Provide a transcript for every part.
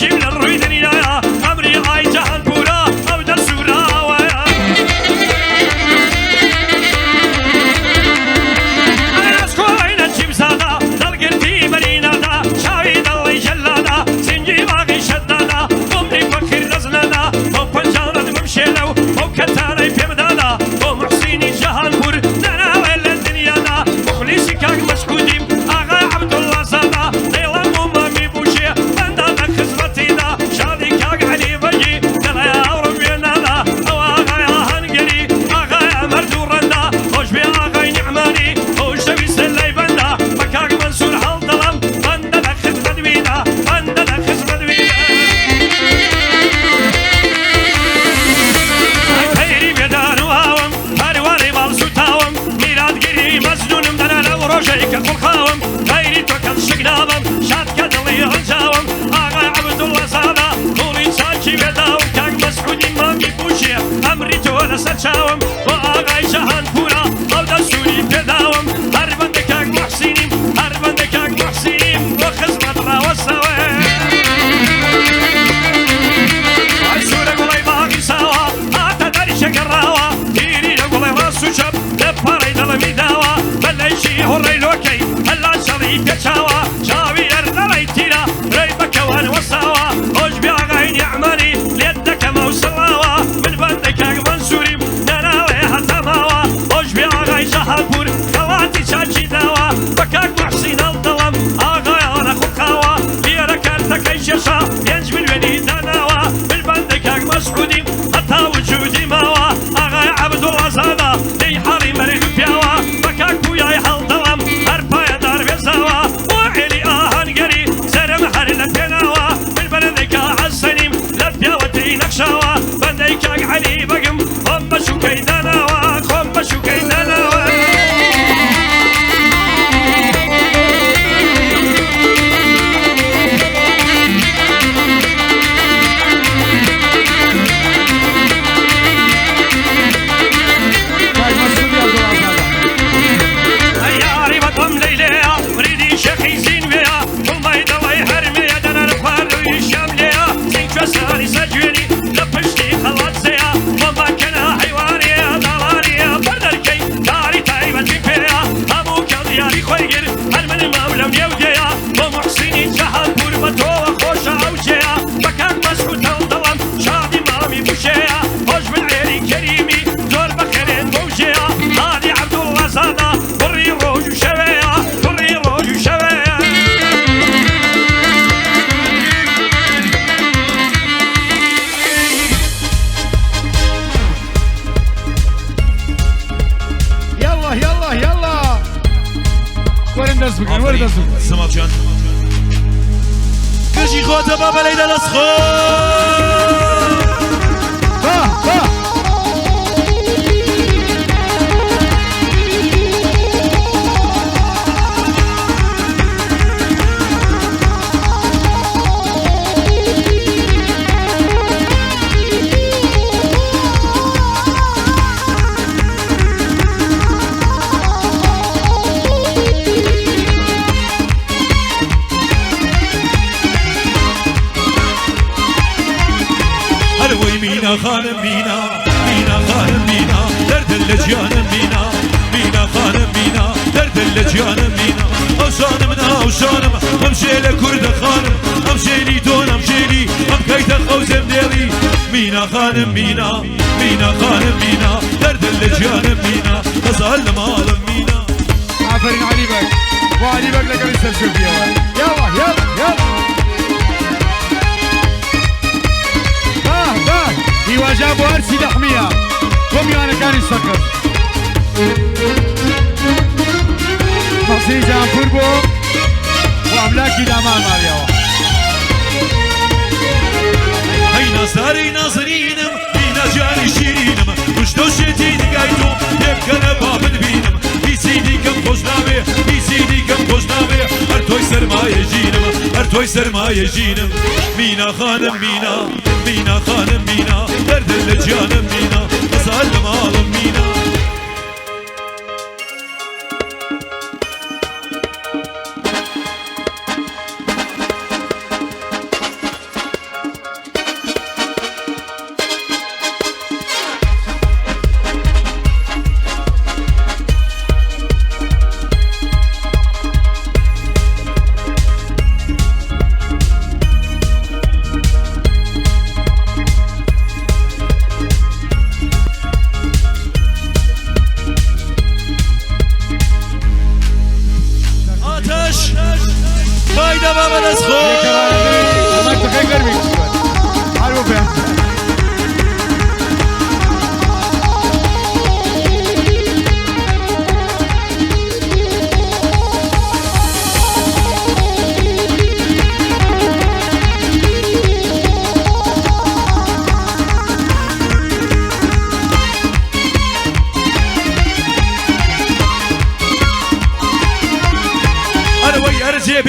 چیم لە ڕووی دنیایە ئەمری ئای جەهانپورا ئەو دەسوراوەیە. ئەسکۆینە چیمزادە دڵگرتی بەرینادا چاوی دڵی جەلادا سنگی باغی شەدادا بۆمنی فەقیر دەستنەدا بەو پەنجانەت بمشێنە و بەو کەتانەی پێمدادا بۆ موحسینی جەهانپور دەناوێ لە دنیادا موخلیسی کاک مەسعودیم ئاغای عەبدوڵڵا زادا دەیڵەم و مامی بووشێ بەندە لە خزمەتیدا شادی کاک عەلی بەگی دەڵێ ئاوڕم وێنادا ئەو ئاغای ئاهەنگەری ئاغای مەرد و ڕەندا خۆش بێ ئاغای نیعمانی خۆشەویستە لای بەندە بە کاک مەنسوور هەڵدەڵم بەندە لە خزمەت ویدا بەندە لە خزمەت ویدا. ئەی تەیری بێدار و ئاوم پەروانەی ماڵ سووتاوم میراتگری مەجنوونم دەنا لەو ڕۆژەی کە خوڵقاوم غەیری تۆ کەس شک نابەم شاد کە دڵی ڕەنجاوم ئاغای عەبدوڵڵا زادە دڵی چاکی وێداوم کاک مەسعودی مامی بووشێ ئەمری تۆ لەسەر چاوم بۆ ئاغای جەهانپورا ئەو دەستووری پێداوم هەر بەندە کاک موحسینیم هەر بەندە کاک موحسینیم بۆ خزمەت ڕاوەستاوە. ئای سوورە گوڵەی باغی ساوا هاتە دەریشە گەڕاوە پیری لە گوڵی ڕاست و چەپ لە پەڕەی دڵمی داوە بەلەیشی هوڕەی لۆکەی هەلا چەڵی پێچاوە چاوی ئەردەڵەی تیرە ڕێی بەکەوان وەساوە خۆش بێ ئاغای نیعمانی لێت دەکەمەو سڵاوە من بەندەی کاک مەنسووریم نەناوێ هەتا ماوە خۆش بێ ئاغای جەهانپوور خەڵاتی چاکی داوە بە کاک موحسین هەڵدەڵم ئاغایانە خوڵقاوە لێرە کارتەکەی کێشا 5 ملیۆنی داناوە من بەندەی کاک مەسعودیم هەتا وجودی ماوە ئاغای عەبدوڵڵا زادە دەی حاڵی مەرگ پیاوە بە کاک پویای هەڵدەڵم هەر پایەدار وێزاوە بۆ عێلی ئاهەنگەری سەرم هەر لە پێناوە من بەندەی کا حەسەنیم لە پیاوەتی نەخشاوە بەندەی کاک عەلی بەگم خۆم بە شوکەی داناوە خۆم بە شوکەی داناوە. کاک مەسعودی عەبدوڵڵا زادە. یاری بەدڵم لەیلەیە مریدی شێخی زینوێیە گوڵمەی دڵی هەرمێیە دەنەر خواردووی شام لێیە زین کوێستانی سەرگوێنی لە پشتی قەڵادزەیە بۆمباکەنە حەیوانیە داڵانیە بەردەرکەی کاری تایبەتی پێیە هەموو کەس یاری خۆی گر هەر من مام لەو نێو دێیە بۆ موحسینی جەهانپوور بە تۆوە خۆشە ئەو جێیە بە کاک مەسعود هەڵدەڵم شادی مامی بوشێیە خۆش بن عێلی کەریمی زۆر بەخێرێن بەو جێیە هادی عەبدوڵڵا زادە کوڕی ڕۆژ و شەوەیە کوڕی ڕۆژ و شەوەیە. یاڵڵا یاڵڵا یاڵڵا وەرن دەست بکەن وەرن دەست بکەن. سماڵ جان گرژی خۆتە بابە لەیلا دەست خۆ. با با. هەروەی مینا خانم مینا مینا خانم مینا دەردت لە گیانم مینا مینا خانم مینا دەردت لە گیانم مینا ئەوشانم ناوشانم ئەم شێلە کوردە خانم ئەم شێلی تۆن ئەم شێلی ئەم کەیتە خەوزێم دێڵی مینا خانم مینا مینا خانم مینا دەردت لە گیانم مینا غەزال لە ماڵم مینا. ئافەرین عەلی بەگ بۆ عەلی بەگ لەگەڵی سەرشۆپیەوە یاڵڵا یاڵڵا یاڵڵا. باه باه هیواجان بۆ هەرچی لەحمیە بۆ میوانەکانی سەقز مەحسینی جەهانپوور بۆ بۆ ئەملاکی دامان ماویەوە. ئەی نازداری نازنینم مینا جانی شیرینم کوشتە و شێتی نیگای تۆ پێبکەنە با بتبینم هیچی دیکەم خۆش ناوێ هیچی دیکەم خۆش ناوێ هەر تۆی سەرمایە ژینم هەر تۆی سەرمایە ژینم مینا خانم مینا مینا خانم مینا دەردت لە گیانم مینا غەزال لە ماڵم مینا.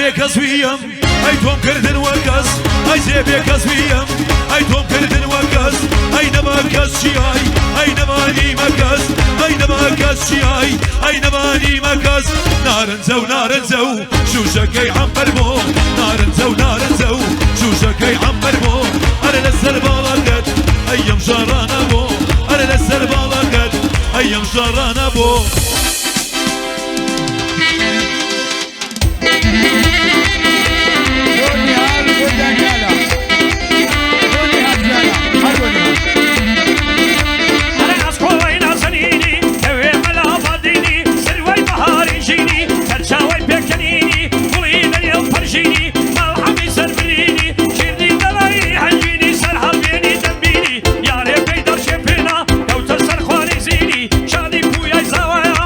بێکەس ویم ئەی تۆم کردن وەکەس ئەی زێ بێکەس ویم ئەی تۆم کردن وەکەس ئەی نەما کەس چیای ئەی نەمانی مەکەس ئەی نەما کەس چیای ئەی نەمانی مەکەس نارنجە و نارنجە و شوشەکەی عەمبەر بۆ نارنجە و نارنجە و شوشەکەی عەمبەر بۆ ئەرە لەسەر باڵاکەت ئەیەم ژارانە بۆ ئەرە لەسەر باڵاکەت ئەیەم ژارانە بۆ. بۆ نیهال بۆ دانیالە بۆ نیهال جانە هەر بۆ نیهال. ئەرێ ئەسکۆڵەی نازەنینی ئەوێ مەلا بادینی سروەی بەهاری ژینی سەرچاوەی پێکەنینی گوڵی لەنێو پەرژینی مەڵحەمی سەربرینی شیرنی دەڵی هەنگوینی سەر هەڵبێنی دەمبینی یارێ پێی دەڕشێ پێنا کەوتە سەر خوانی زینی شادی پویای زاوایە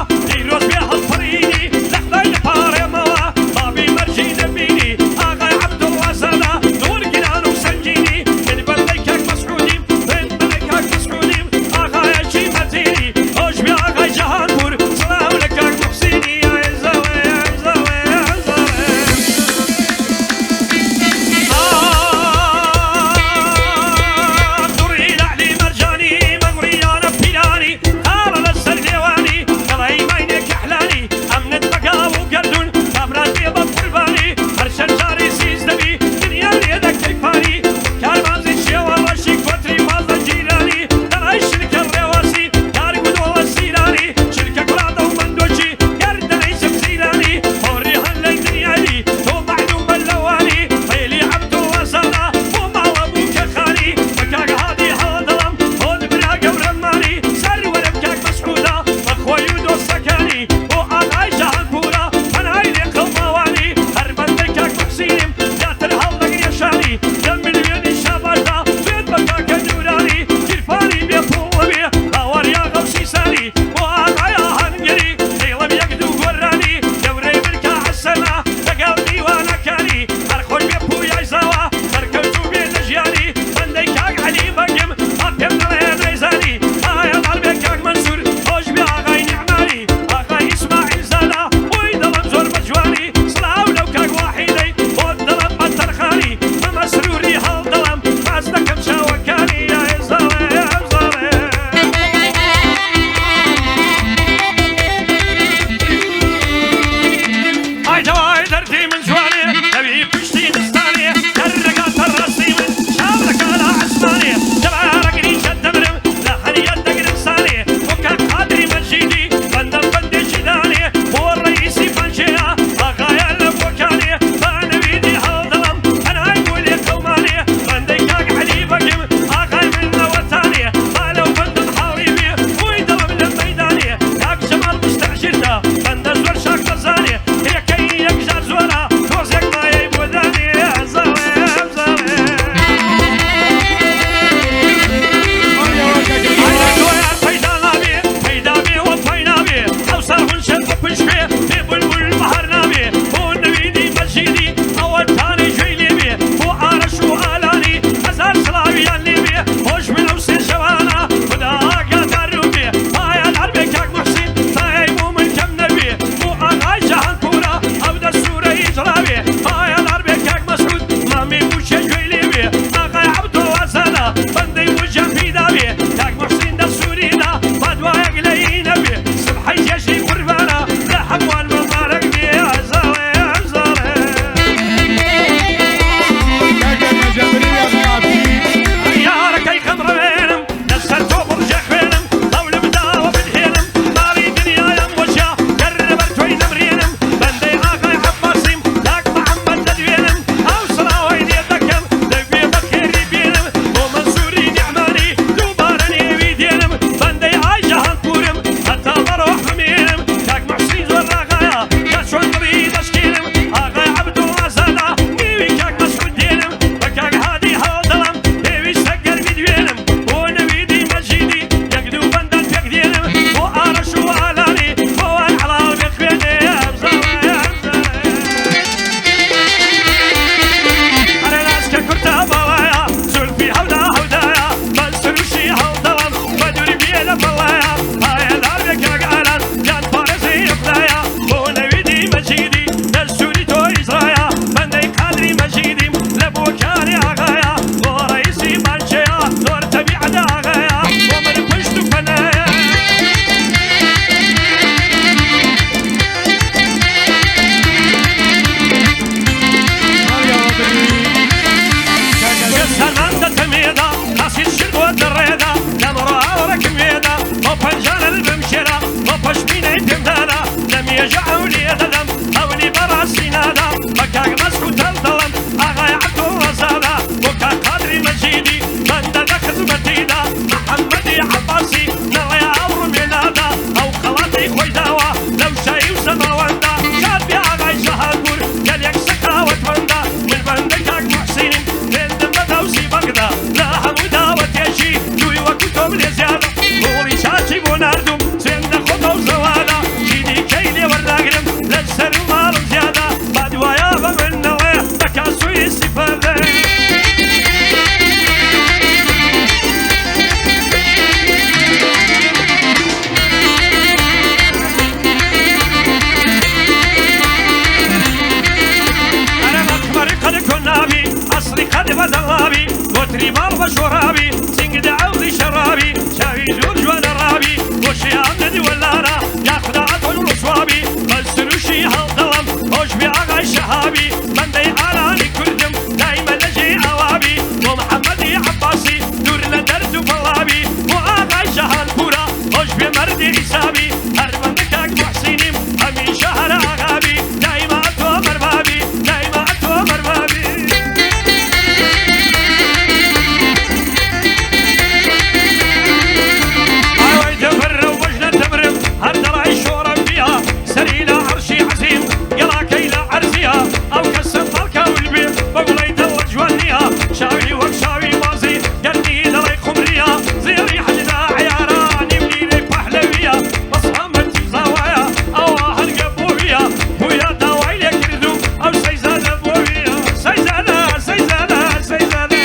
نوێژە ئەولێ دەدەم ئەولی بەڕاستی نادا بە کاک مەسعود دەڵدەڵم ئاغای عەبدوڵڕەزادا بۆ کاک قادری مەجیدی بەندە لە خزمەتیدا محەممەدی عەباسی نەڵێ ئاوڕم لێ نادا ئەو خەڵاتی خۆی داوە لەو شایی و سەماوەندا شاد بێ ئاغای جەهانپوور گەلێک سەخاوەتمەندە من بەندەی کاک موحسینم هێندم بە دەوسی بەغدا لە هەموو داوەتێکی دووی وەکو تۆم لێ زیادە گوڵی چاچی بۆ ناردوم سوێندە خۆتەو زەوادە چی دیکەی لێ وەرناگرم لە سەر و ماڵم زیادە با دوایە بە من نەڵێ دەکا سوی ئیستیفادە. ئەرە مەخمەری قەد کۆن نابی ئەسڵی قەد بەدەڵابی گۆتری ماڵ بە شۆرابی سینگ دە عەوزی شەرابی چاوی زۆر جوانە ڕابی گۆشیان دەدی وەلارە یاخدا ئەتۆن ڕسوابی بە سروشی هەڵدەڵم خۆش بێ ئاغای شەهابی بەندەی ئارانی کوردم دایمە لە جێی ئاوابی بۆ محەممەدی عەباسی دوور لە دەرد و بەڵابی بۆ ئاغای جەهان پورە خۆش بێ مەردی حیسابی هەر بەندە کاک موحسینیم هەمیشە هەر ئاغابی دایمە ئەتۆ مەربابی دایمە ئەتۆ مەربابی. ئاوای دەبرم وەژنە دەمرم هەر دەڵای شۆڕم بیە سەری لە عەرشی عەزیم گەڵاکەی لە عەرزیە ئەو کەسە پاڵکە ول بێ بە گوڵەی دڵ جوان نییە چاوی وەک چاوی بازی گەردی دەڵێ قومریە زێڕی حەجدا عەیارە نیو لیرەی پەهلەویە بەس هەمەتی زاوایە ئەوە هەرگە بۆویە بوویە داوای لێ کردوم ئەو سەیزادە بۆویە سەیزادە سەیزادە سەیزادە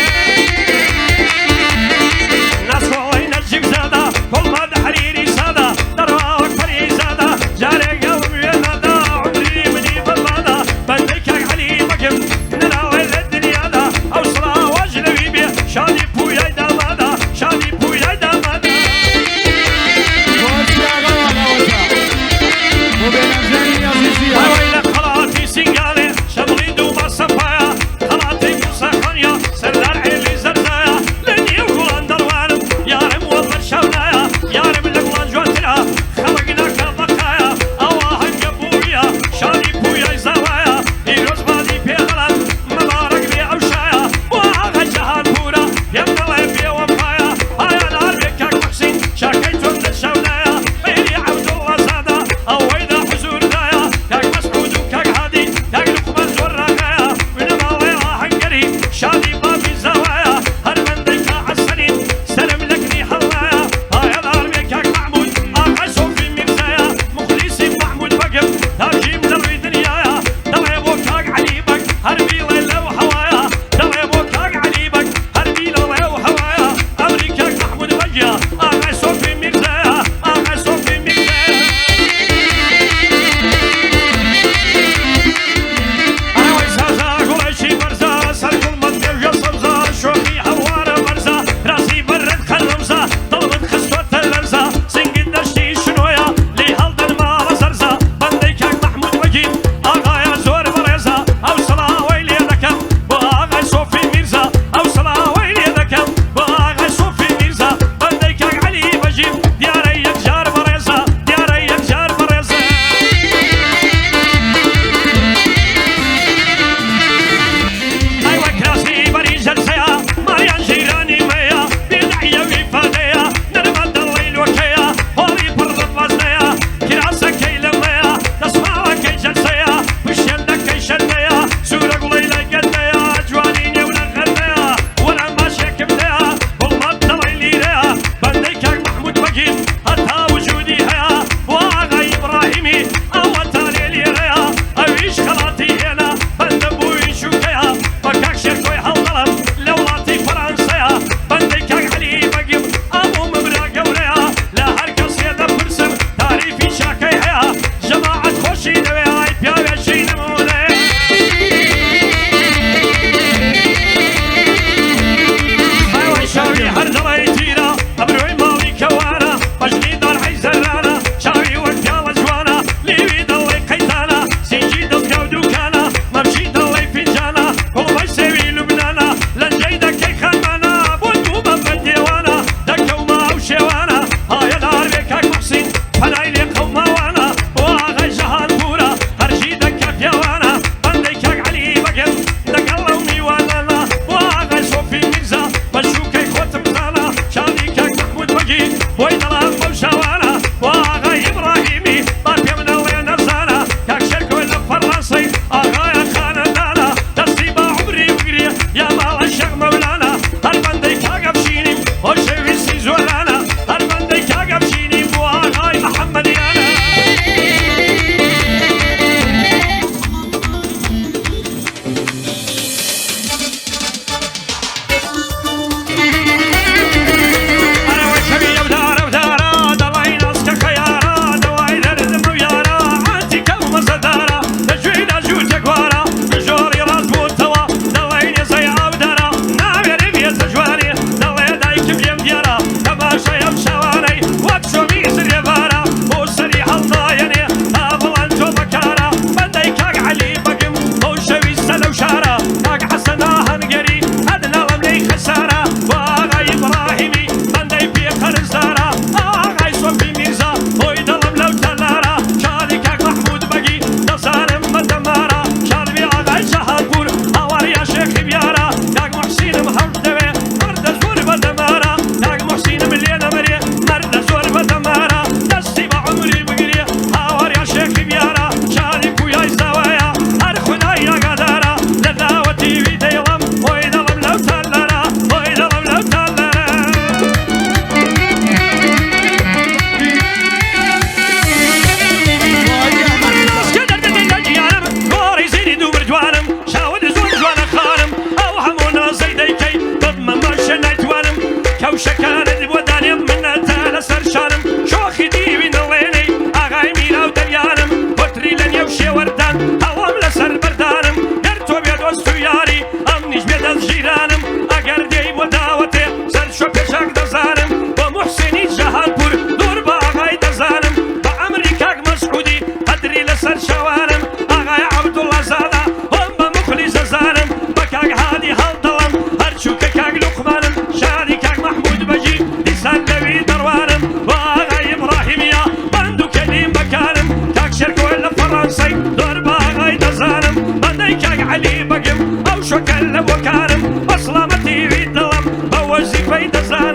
ناسۆڵەی نەجیب زادە گوڵمەد حەریری سادە دەڕوا وەک پەری زادە جارێک ئەوم وێ نادا عومری منی بەربادە بەندەی کاک عەلی بەگم نەناڵێ لە دنیادا ئەو سڵاوە ژنەوی بێ شادی پویای دا. پەی دەزانم.